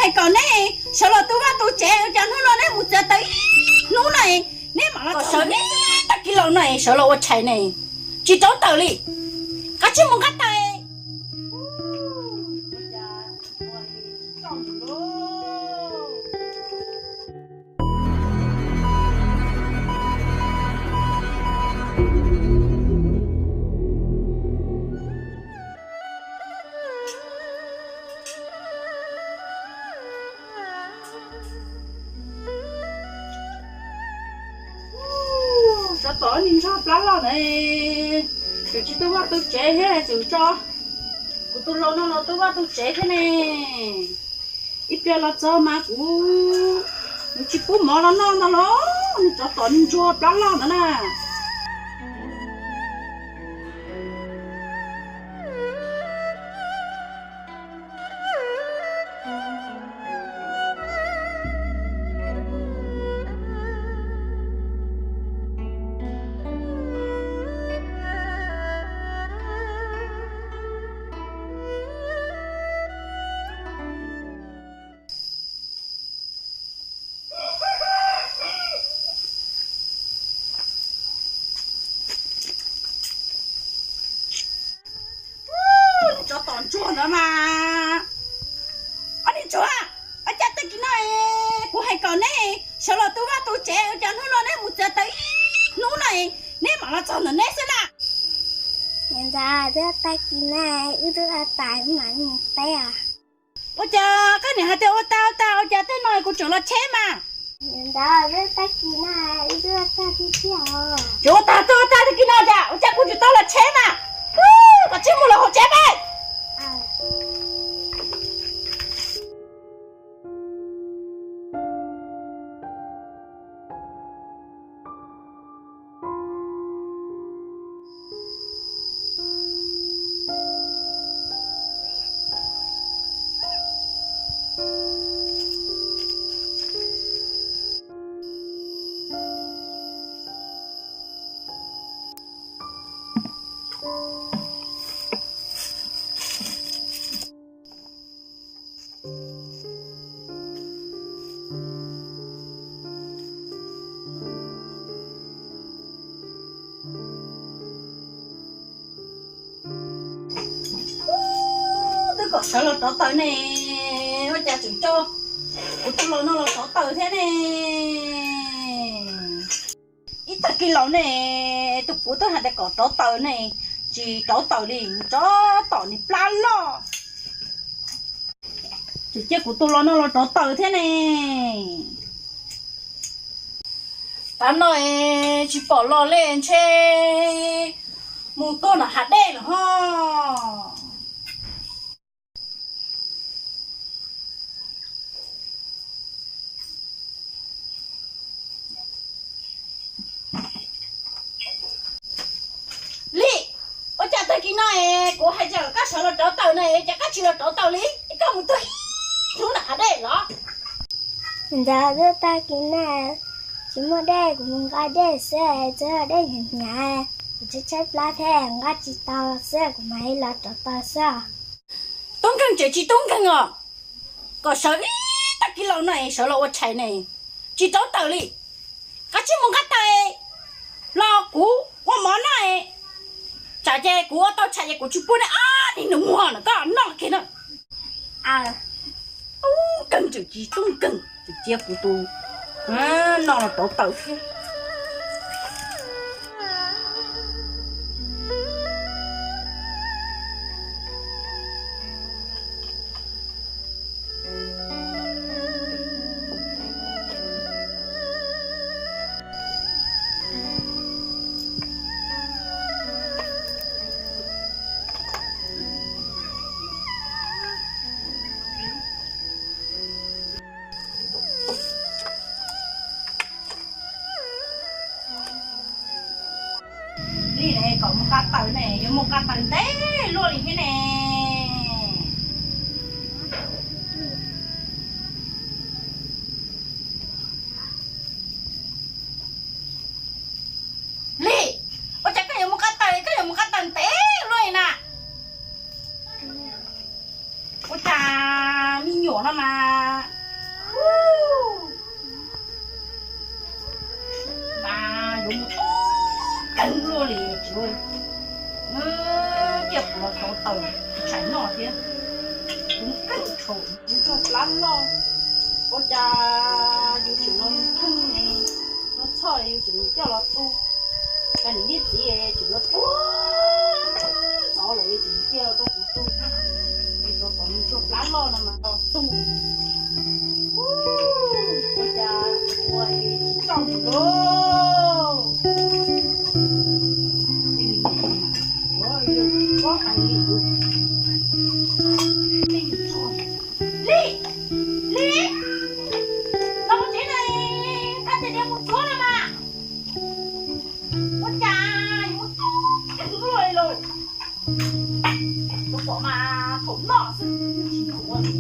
Hais kom neb sawv los tu vaj tu tsev, ua cas hnub no neb mus txiav taws ib hnub no, neb mam los sawv neb tag kis los no sawv los ua tshais ne, tsis rauv taws li. Kav tsij mus nqa taws. Tsov tom ib niag ntsuag plab loj na, tseem tsis tu vaj tu tsev thiab, tseem tso kuv tus hluas no los tu vaj tu tsev thiab ne. Ib pliag los txog mas kuv, kuv tsis pub mov los noj ntag los, niag tsov tom niag ntsuag plab loj ntawd na. Niag tsov tom ntsuag ntawd mas. Ob niag ntsuag, ua cas tag kis no kuv hais kom neb sawv los tu vaj tu tsev, ua cas hnub no neb mus txiav taws ib hnub no, neb mam los txog ntawm neb xwb na. Niam ntxawm, twb tag kis na, wb twb ua tas mam mus teb os. Ua cas koj niam hais tias ua tas ua tas, ua cas tej no kuv tseem los tsheb mas? Niam ntxawm, twb tag kis na, wb twb ua tas tiag tiag os. Tseem ua tas, twb ua tas tag kis no cas ua cas kuv tseem tau los tsheb mas? Koj tsis mus los hauv tsev peb. Twb kom sawv los rauv taws ne, ua cas tseem tso kuv tus hluas no los rauv taws thiab ne. Ib tag kis los ne, tus kuv twb hais tias kom rauv taws ne, tsis rauv taws li, tsov tom niag plab loj. Tseem cia kuv tus hluas no los rauv taws thiab ne. Tav no es tsis pom los li ntshe mus tuag nram hav dej lawm ho. Lis, ua cas tag kis no es kuv hais tias koj sawv los rauv taws no es cas koj tsis los rauv taws li, es koj mus tuag ib hnub nram hav dej los? Ntawd twb tag kis na, tsis muaj dej, kuv mus nqa dej xwb, txog dej hnyav hnyav, kuv tshaib tshaib plab thiab nqa tsis tau xwb, kuv mam li los rauv taws xwb. Tub nkeeg tseem tsis tub nkeeg os, kom sawv ib tag kis los no es sawv los ua tshais ne, tsis rauv taws li. Koj tsis mus nqa taws los kuv ua mov noj, tsam ces kuv ua tau tshais ces kuv tsis pub nej ob niag nus muag no koj noj kiag na. Tub nkeeg tseem tsis tub nkeeg, tseem cia kuv tus no los rauv taws thiab. Lis, kom mus nqa taws ne, yuav mus nqa taws ntev luaj li thiab ne. Lis, ua cas koj yuav mus nqa taws, koj yuav mus nqa taws ntev luaj li na? Ua cas me nyuam no mas Ua, ciaj kuv los xov taws tshais noj thiab. Kuv keej tshaum yus tso plab loj, ua cas yus tseem los mus pheej ne, los txhoj yus tseem coj los tu, cas niam thiab txiv tseem los tua ntxov lawm yus tseem coj los rau kuv tu, yus tso tom yus tso plab loj no mas los tu. Ua cas ua tsis txog mus lauj. Ua hais li, Li, Li, los tsev na, koj tes diav mus tsuav na mas. Ua cas yuav mus txog tus tub los li lauj? Tus pom mas thaum noj xwb tsis ua li.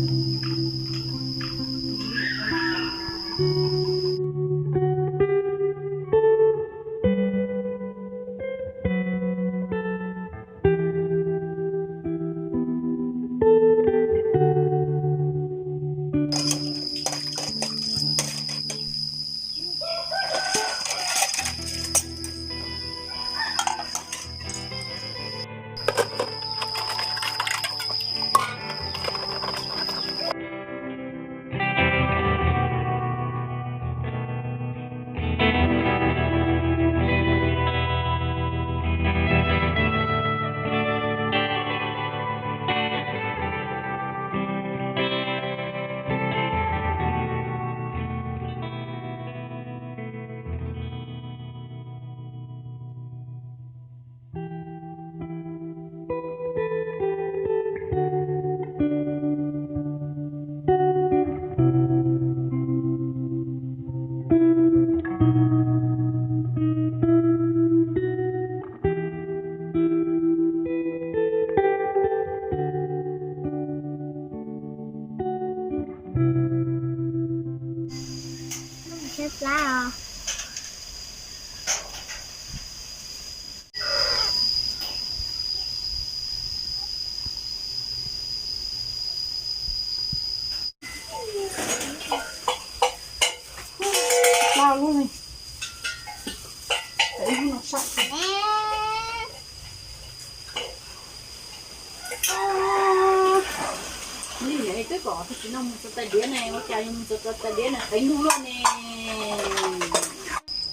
Tshaib plab os. Plab lub ne, ib lub no sab. Li twb kom tus tsis no mus txog tais diav ne, ua cas yus mus txog tais diav ne qev nug luaj ne.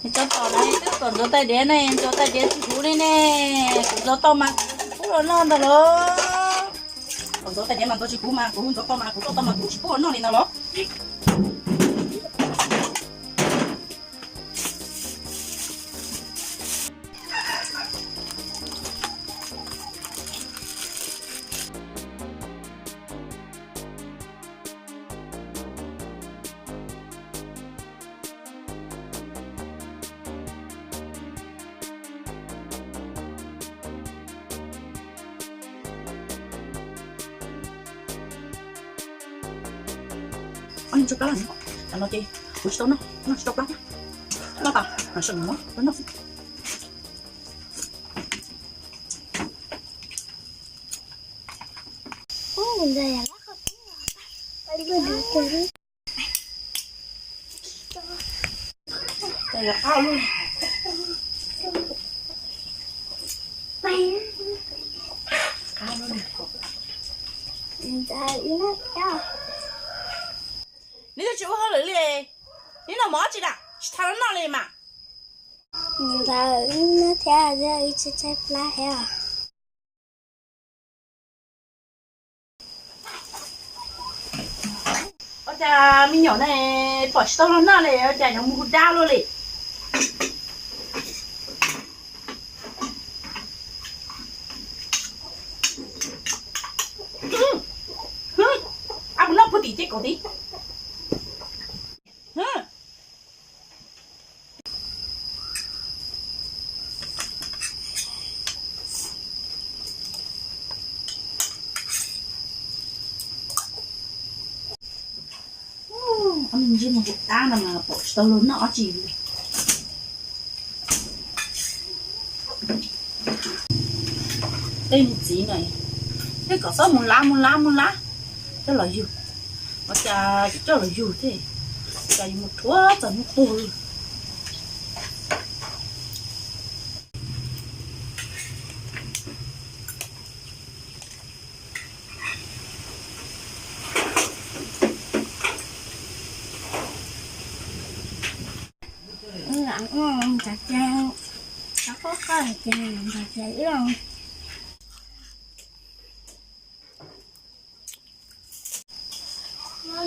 Nws tso tom no twb kom ntxuav tais diav ne, ntxuav tais diav tsis huv li ne. Kuv ntxuav tau mas kuv tsis pub los noj ntag los. Kom ntxuav tais diav mas ntxuav tsis huv mas kuv ntxuav tau mas kuv tau tau mas kuv tsis pub los noj li ntag los. Ob, tso plab lawm, tam no ces kuv tsis tau noj, noj tsis tau plab thiab. Noj tas, sawv mus muab noj xwb. Qab lub, qab lub. Neb twb tsis ua hauj lwm li, neb noj mov tsi na, tsis tau los noj li mas. Ntawd wb nyob thiab, wb tshaib tshaib plab thiab. Ua cas me nyuam ne pom tsis tau los noj li, ua cas yuav mus hu dab luaj li. Ab, puas noj puag tim ces kom tib. Ob niag ntsej muag dab no mas pom tsis tau luag noj dab tsi li. Tej niag txiv no, tej kom txhob mus lav mus lav mus lav, coj los yug, ua cas coj los yug thiab, cas yus mus rhuav txog hnub puag li. Ntawd ces, qhov qub qhov ces ntawd ces ib Yog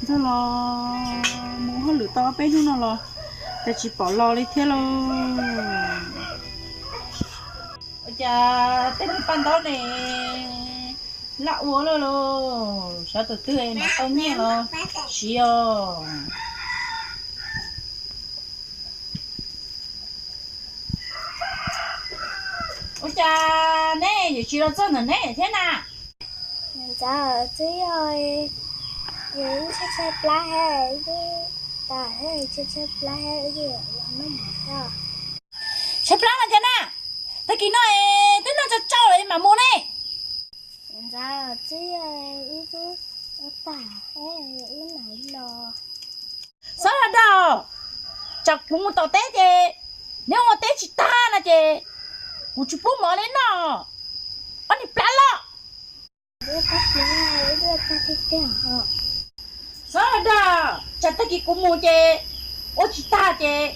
ntxawg los mus hauj lwm tau peb hnub no los cas tsis pom los li thiab lauj. Ua cas tej niag paj ntaub ne laj ua lawm lauj, xyov tus twg mam tau nyiaj los siv os. Ua cas neb yuav tsis los txog ntawm neb thiab na? Ntxawm, twb yog yus ib tshaib tshaib plab thiab, ib tug tas thiab tshaib tshaib plab thiab, wb yuav los noj mov thiab. Tshaib plab no cas na? Tag kis no es twb noj tsau tsau lawm mam mus ne. Ntxawm, twb yog wb twb ua tag thiab, wb mam los. Xob Los Dog, tsam kuv mus tom teb ces neb ua teb tsis tag no ces kuv tsis pub mov neb noj. Ob niag plab loj. Xob Los Dog, tsam tag kis kuv mus ces ua tsis tag ces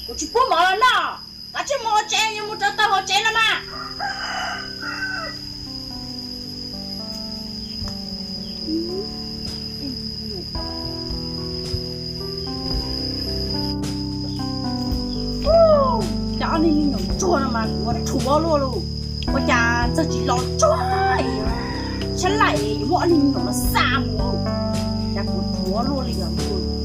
kuv tsis pub mov los noj. Kav tsij mus hauv tsev, yuav mus rau tau hauv tsev no mas. Cas ob niag me nyuam ntsuag no mas kuv rhuav luaj lauj. Ua cas ntxawg tsis los tsuag, sab laim yuav muab ob niag me nyuam no xa mus, cas kuv rhuav luaj li os.